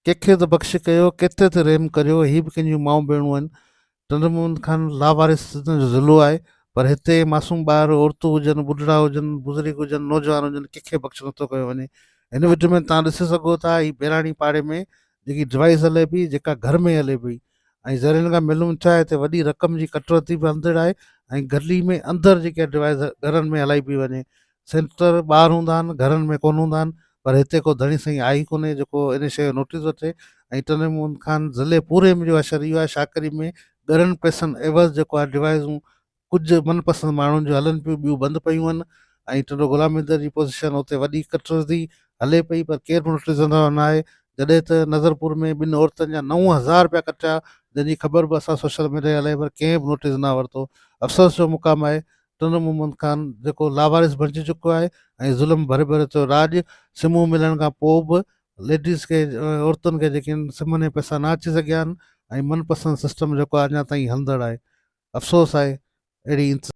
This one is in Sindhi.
ڪنهن کي ته بخش ڪيو، ڪيتري تي رحم ڪريو، هي به ڪنهن جون مائون ڀيڻون آهن. ٽنڊو محمد خان لاوارث جو ضلعو آهي پر هتي معصوم ٻار، عورتون هجن، ٻڍڙا هجن، بزرگ هجن، نوجوان هجن ڪنهن کي بخش نٿو ڪيو وڃي. هن وڊيو ۾ توهان ڏسي سگهو ٿا هي بيراڻي پاڙي ۾ جيڪي ڊوائيس هلي پئي جيڪا گهر ۾ هلي پئي ۽ ذريعن کان معلوم ٿيو آهي هتي وڏي رقم جي ڪٽوتي به هلندڙ آهي ۽ گلي ۾ اندر جيڪا ڊوائيس گهرن ۾ هلائي پئي وڃي. سينٽر ٻاهر هوندا آهن گهرن ۾ ڪونه هوندا آهن پر هتي ڪو ڌڻي سائين آهي ئي ڪونهي جيڪو ان شيء جو نوٽيس وٺي ۽ ٽنڊي محمد خان ضلعي پوري ۾ جو حشر اهو آهي شاڪري ۾ ڳرن پئسن عيوض جيڪو آهي ڊوائيزون ڪجهه من پسند ماڻهن جون هلن پيون ٻيون بند پيون آهن ۽ ٽنڊو غلام حيدر جي پوزيشن اتي وڏي ڪٽرزي هلي پئي پر ڪير به نوٽيس وٺندڙ نه آهي جڏهن ته نظرپور ۾ ٻن عورتن جا 9000 رپيا ڪٽيا جنهن جي خبر به اسان سوشل ميڊيا هلائي پر ڪنهن به نوٽيس نه ورتو افسوس جو مقام آهي ٽنڊو محمد خان جيڪو لاوارث بڻجي چڪو آهي ۽ ظلم ڀري ڀري ٿيو راڄ سمون ملڻ کان پوء به ليڊيز کي عورتن کي جيڪي آهن سمن ۾ پئسا نه اچي سگهيا آهن ۽ من پسند سسٽم جيڪو آهي اڃا تائين هلندڙ آهي افسوس آهي اهڙي.